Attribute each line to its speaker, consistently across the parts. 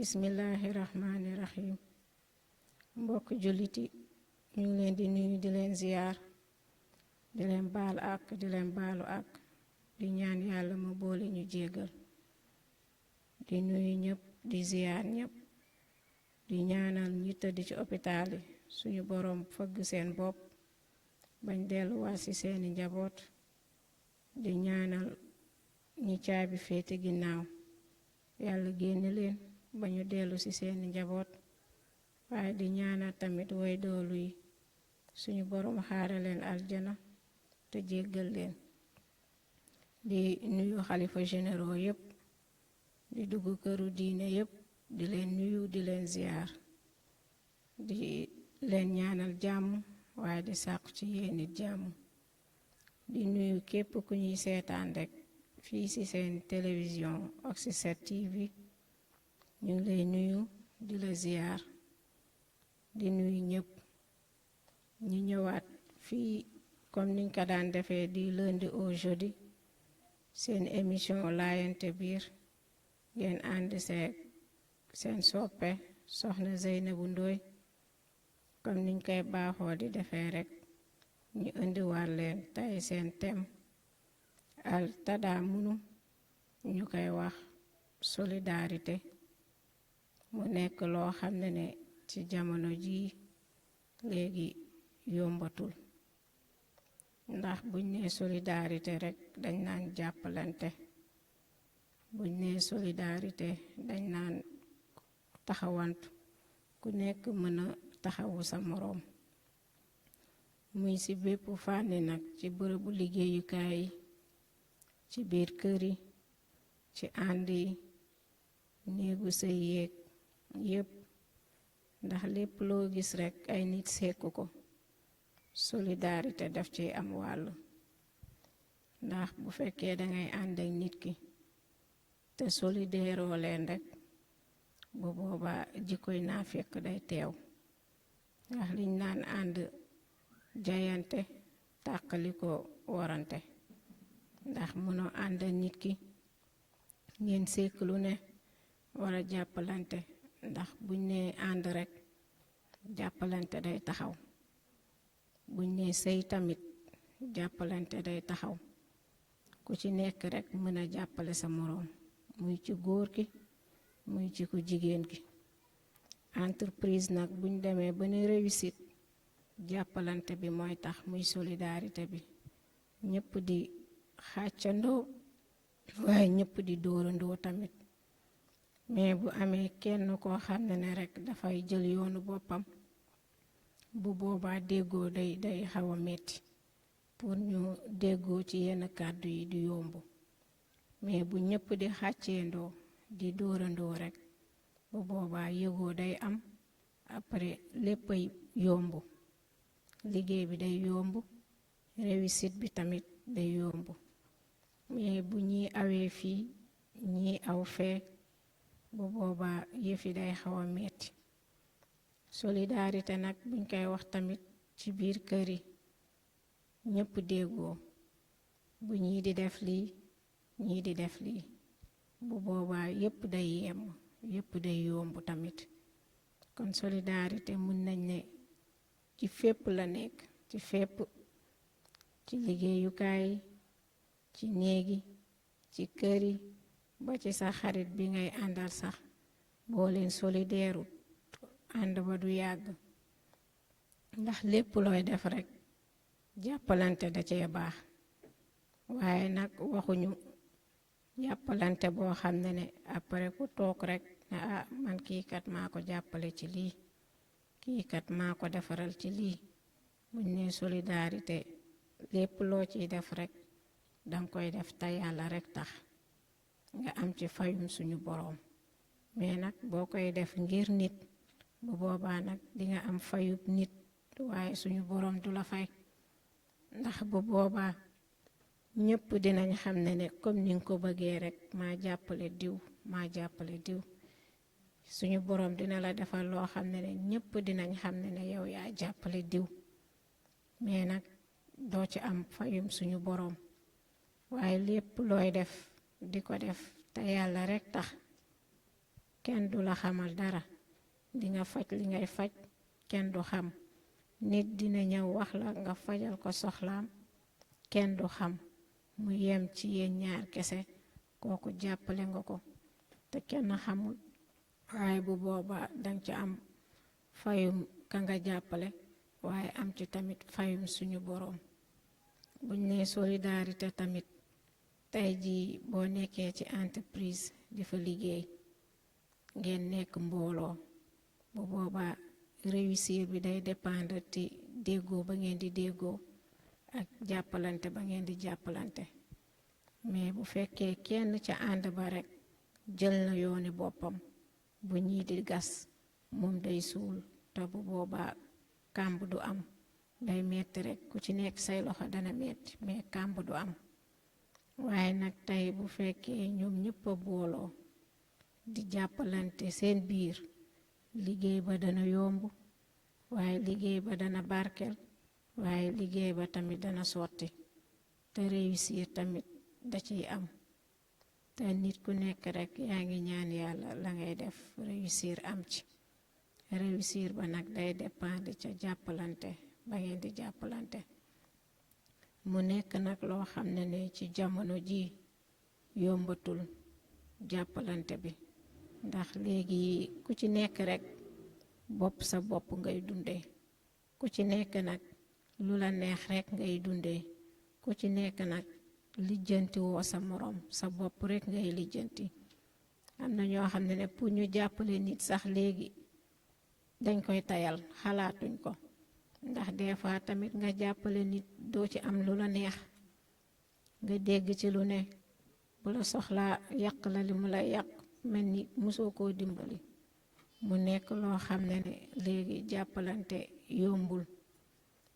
Speaker 1: Bismillahirrahmanirrahim. Mbokk julliti ñu ngi leen di nuyu di leen ziyaar di leen baal ak di leen baalu ak di ñaan yàlla mu boole ñu jéggal di nuyu ñëpp di ziyaar ñëpp di ñaanal ñi tëdd ci hôpital yi suñu boroom fëgg seen bopp bañ delluwaat ci seeni njaboot di ñaanal ñi caabi féete ginnaaw yàlla génne leen ba ñu dellu ci seeni njaboot waaye di ñaanal tamit way doolu yi suñu boroom xaare leen aljana te jéggal leen di nuyu xalifa généraux yépp di dugg këru diine yépp di leen nuyu di leen ziyaar di leen ñaanal jàmm waaye di sàkku ci yéen it jàmm di nuyu képp ku ñuy seetaan rekk fii ci seen télévision Oxy7 TV ñu ngi lay nuyu di la ziyaar di nuyu ñëpp ñu ñëwaat fii comme niñ ko daan defee di lundi au jeudi seen émission laayante biir ngeen ànd seen soppe soxna Zeynabu Ndooy comme niñ koy baaxoo di defee rekk ñu indiwaat leen tey seen thème al tadaamunu ñu koy wax solidarité mu nekk loo xam ne ci jamono jii léegi yombatul ndax buñ nee solidarité rekk dañ naan jàppalante buñ nee solidarité dañ naan taxawantu ku nekk mën a taxawu sa moroom muy ci bépp fànni nag ci bërëbu liggéeyukaay yi ci biir kër yi ci ànd yi néegu sëy yéeg yépp ndax lépp loo gis rekk ay nit sekku ko solidarité daf ci am wàll ndax bu fekkee dangay ànd ak nit ki te solideeroo leen rekk bu boobaa jikkoy naa fekk day teew ndax liñ naan ànd jayante tàqali ko warante ndax mënoo ànd ak nit ki ngeen sekk lu ne war a jàppalante ndax buñ nee ànd rekk jàppalante day taxaw buñ nee sëy tamit jàppalante day taxaw ku ci nekk rekk mën a jàppale sa moroom muy ci góor ki muy ci ku jigéen ki entreprise nag buñ demee ba ne réussite jàppalante bi mooy tax muy solidarité bi ñépp di xàccandoo waaye ñépp di dóorandoo tamit mais bu amee kenn koo xam ne rekk dafay jël yoonu boppam bu boobaa déggoo day xaw a metti pour ñu déggoo ci yenn kàddu yi di yomb mais bu ñépp di xàcceendoo di dóorandoo rekk bu boobaa yëgoo day am après léppay yomb liggéey bi day yomb réussite bi tamit day yomb mais bu ñii awee fii ñii aw fee bu boobaa yëfi day xaw a metti solidarité nag buñ koy wax tamit ci biir kër yi ñépp déggoo bu ñii di def lii ñii di def lii bu boobaa yépp day yemm yépp day yomb tamit kon solidarité mën nañ ne ci fépp la nekk ci fépp ci liggéeyukaay yi ci néegi ci kër yi ba ci sa xarit bi ngay àndal sax boo leen solideeru ànd ba du yàgg ndax lépp looy def rekk jàppalante da cee baax waaye nag waxuñu jàppalante boo xam ne après ku toog rekk ne man kii kat maa ko jàppale ci lii kii kat maa ko defaral ci lii buñ ne solidarité lépp loo ciy def rekk danga koy def te yàlla rekk tax nga am ci fayum suñu boroom mais nag boo koy def ngir nit bu boobaa nag dinga am fayub nit waaye suñu boroom du la fay ndax bu boobaa ñépp dinañ xam ne comme ni nga ko bëggee rekk maa jàppale diw suñu boroom dina la defal loo xam ne ñépp dinañ xam ne yow yaa jàppale diw mais nag doo ci am fayum suñu boroom waaye lépp looy def di ko def te yàlla rekk tax kenn du la xamal dara, di nga faj li ngay faj kenn du xam. Nit dina ñëw wax la nga fajal ko soxlaam kenn du xam, mu yem ci yéen ñaar kese, kooku jàppale nga ko te kenn xamul. waaye bu boobaa danga ci am fayum ka nga jàppale, waaye am ci tamit fayum suñu boroom. buñ nee solidarité tamit, tey jii boo nekkee ci entreprise di fa liggéey ngeen nekk mbooloo, bu boobaa réussir bi day dépendre ci déggoo ba ngeen di déggoo ak jàppalante ba ngeen di jàppalante. mais bu fekkee kenn ca ànd ba rekk jël na yooni boppam, bu ñii di gas moom day suul, te bu boobaa kàmb du am, day metti rekk, ku ci nekk say loxo dana metti mais kàmb du am. waaye nag tey bu fekkee ñoom ñëpp a booloo di jàppalante seen biir, liggéey ba dana yomb, waaye liggéey ba dana barkel, waaye liggéey ba tamit dana sotti, te réussir tamit da ciy am. te nit ku nekk rekk yaa ngi ñaan yàlla la ngay def réussir am ci. réussir ba nag day dépendre ca jàppalante ba ngeen di jàppalante. mu nekk nag loo xam ne ci jamono ji yombatul jàppalante bi, ndax léegi ku ci nekk rekk bopp sa bopp ngay dundee, ku ci nekk nag lu la neex rekk ngay dundee, ku ci nekk nag lijjanti woo sa moroom, sa bopp rekk ngay lijjanti. am na ñoo xam ne pour ñu jàppale nit sax léegi dañ koy tayal, xalaatuñ ko, ndax des fois tamit nga jàppale nit doo ci am lu la neex, nga dégg ci lu ne, bu la soxlaa yàq la li mu lay yàq, mel ni mosoo koo dimbali. mu nekk loo xam ne léegi jàppalante yombul,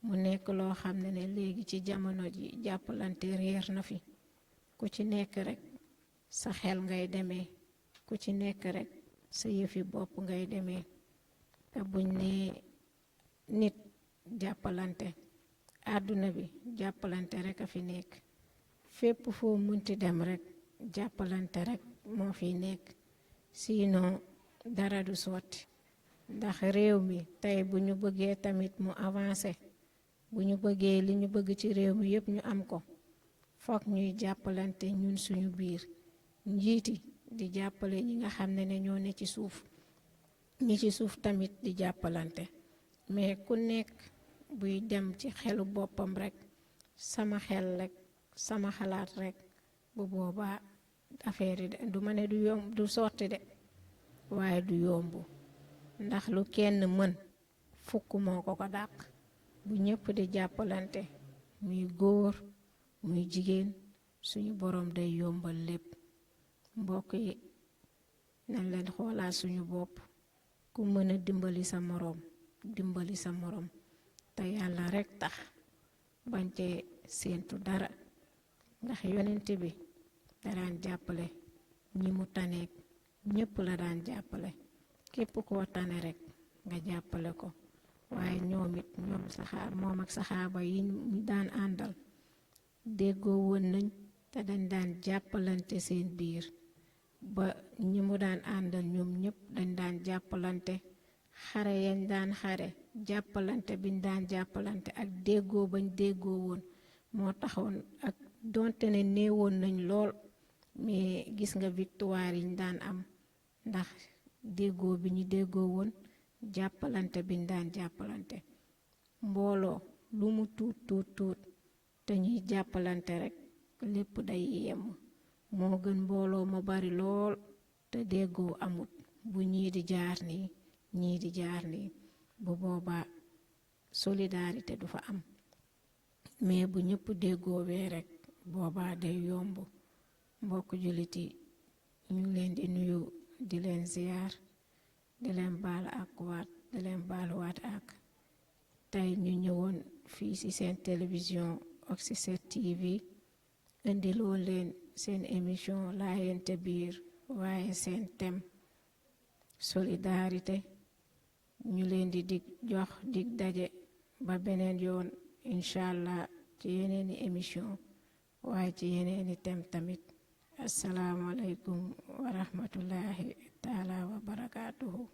Speaker 1: mu nekk loo xam ne léegi ci jamono ji jàppalante réer na fi. ku ci nekk rekk sa xel ngay demee, ku ci nekk rekk sa yëfi bopp ngay demee. te buñ nee nit jàppalante, àdduna bi jàppalante rekk a fi nekk. fépp foo munti dem rekk jàppalante rekk moo fi nekk, sinon dara du sotti. ndax réew mi tey bu ñu bëggee tamit mu avancé, bu ñu bëggee li ñu bëgg ci réew mi yépp ñu am ko, fokk ñuy jàppalante ñun suñu biir. njiiti di jàppale ñi nga xam ne ñoo ne ci suuf, ñi ci suuf tamit di jàppalante. mais ku nekk buy dem ci xelu boppam rekk, sama xel rekk, sama xalaat rekk, bu boobaa affaire yi du ma ne du yomb, du sotti de, waaye du yomb. ndax lu kenn mën fukk moo ko dàq. bu ñëpp di jàppalante, muy góor muy jigéen, suñu boroom day yombal lépp. mbokk yi nañ leen xoolaat suñu bopp, ku mën a dimbali sa moroom dimbali sa moroom te yàlla rekk tax, bañ cee séentu dara. ndax yonent bi da daan jàppale ñi mu taneek ñépp la daan jàppale, képp koo tane rekk nga jàppale ko. waaye ñoom ak saxaaba yi ñu daan àndal déggoo woon nañ, te dañ daan jàppalante seen biir. ba ñi mu daan àndal ñoom ñépp dañ daan jàppalante, xare yañ daan xare jàppalante biñ daan jàppalante ak déggoo bañ déggoo woon moo taxoon, ak donte ne néewoon nañ lool, mais gis nga victoire yiñ daan am, ndax déggoo bi ñu déggoo woon, jàppalante biñ daan jàppalante. mbooloo lu mu tuut tuut tuut te ñuy jàppalante rekk lépp day yem. moo gën mbooloo mu bari lool te déggoo amut, bu ñii di jaar nii ñii di jaar nii, bu boobaa solidarité du fa am. mais bu ñëpp déggoowee rekk boobaa day yomb. mbokk jullit yi ñu ngi leen di nuyu, di leen ziyaar, di leen baalu ak waat, di leen baaluwaat ak. tey ñu ñëwoon fii ci seen télévision Oxy7 TV indiloo leen seen émission laayante biir, waaye seen thème solidarité. ñu leen di jox dig daje ba beneen yoon incha allah ci yeneeni émission, waaye ci yeneeni thème tamit. asalaamaaleykum wa rahmatullahi taala wa barakaatuhu.